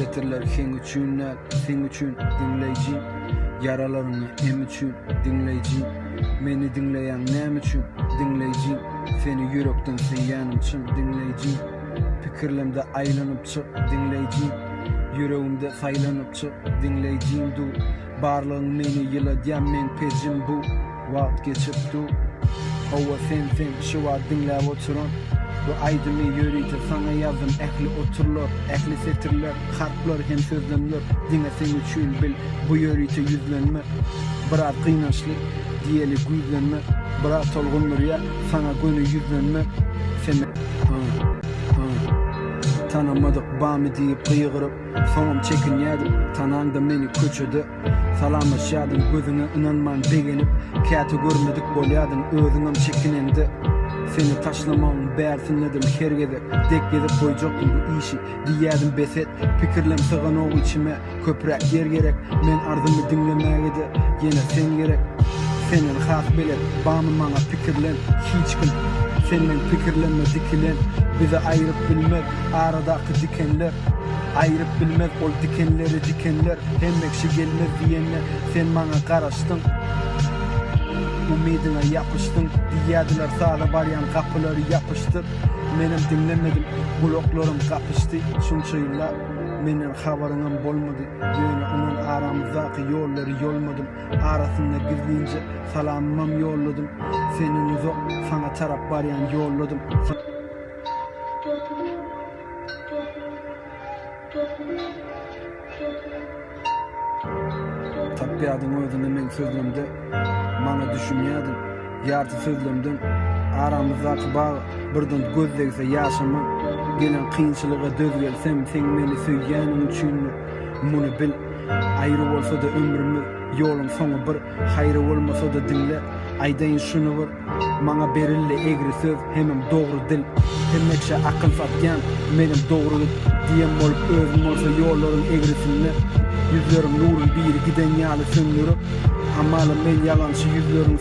setirler heň üçin däl, seň üçin, diňleýjim. Ýaralaryňa em üçin, diňleýjim. Meni diňleýäň näme üçin, diňleýjim. Seni ýürekden söýýänim çyn, diňleýjim. Pikirlemde aýlanyp çyk, diňleýjim. Ýüregimde saýlanyp çyk, diňleýjim dur. Barlygyň meni ýyladýan meň pejim bu. Wagt geçip dur. Hawa sen sen şu wagt diňläp oturan. Bu aýdymy ýörite saňa ýazdym ähli oturlar, ähli setirler, harplar hem sözlemler diňe seň üçin bil bu ýörite ýüzlenme. Biraz gynançly diýeli güýzlenme biraz tolgundyrýa saňa göni ýüzlenme. Sen Tanamadyk bamy diýip gygyryp soňam çekinýädim tanaňda meni köçede. Salamlaşýardyň gözüňe ynanman begenip Käte görmedik bolýardyň özüňem çekinende Seni taşlamagyň bärsindedim her gezek Dek gezip goýjakdym bu işi diýýädim bes et Pikirlem syganok içime köpräk ýer gerek Men arzymy diňlemäge-de ýene sen gerek Senden has belet bamy maňa pikirlen hiç kim Sen meň pikirlenme dikilen Bizi aýryp bilmez aradaky dikenler Aýryp bilmez ol dikenleri dikenler Hemme kişi gelmez diýende sen maňa garaşdyň Umydyňa ýapyşdyň Diýýädiler saza barýan gapylary ýapyşdyr Menem diňlemedim gulaklarym gapyşdy Şunça ýyllap menden habaryňam bolmady Ýöne ynan aramyzdaky ýollary ýolmadym Arasynda gizlinje salamymam ýolladym Senden uzak saňa tarap barýan ýolladym. Tapýardyň özüňi meň sözlemde, Maňa düşünýärdiň ýarty sözlemden. Aramyzdaky bag birden göz degse ýaşaman, Gelen kynçylyga döz gelsem, Seň meni söýýäniň üçindir, muny bil. Aýry bolsa-da ömrümiz, ýoluň soňy bir, Haýry bolmasa-da diňle, aýdaýyn şuny bir. Maňa berildi egri söz hemem dogry dil. Hemmeçe akyl satýan, menem dogry git diýen bolup özüm bolsa ýollaryň egrisinde ýüzleriň nurun biri giden ýaly söndürip, hamala men ýalançy ýüzleriň.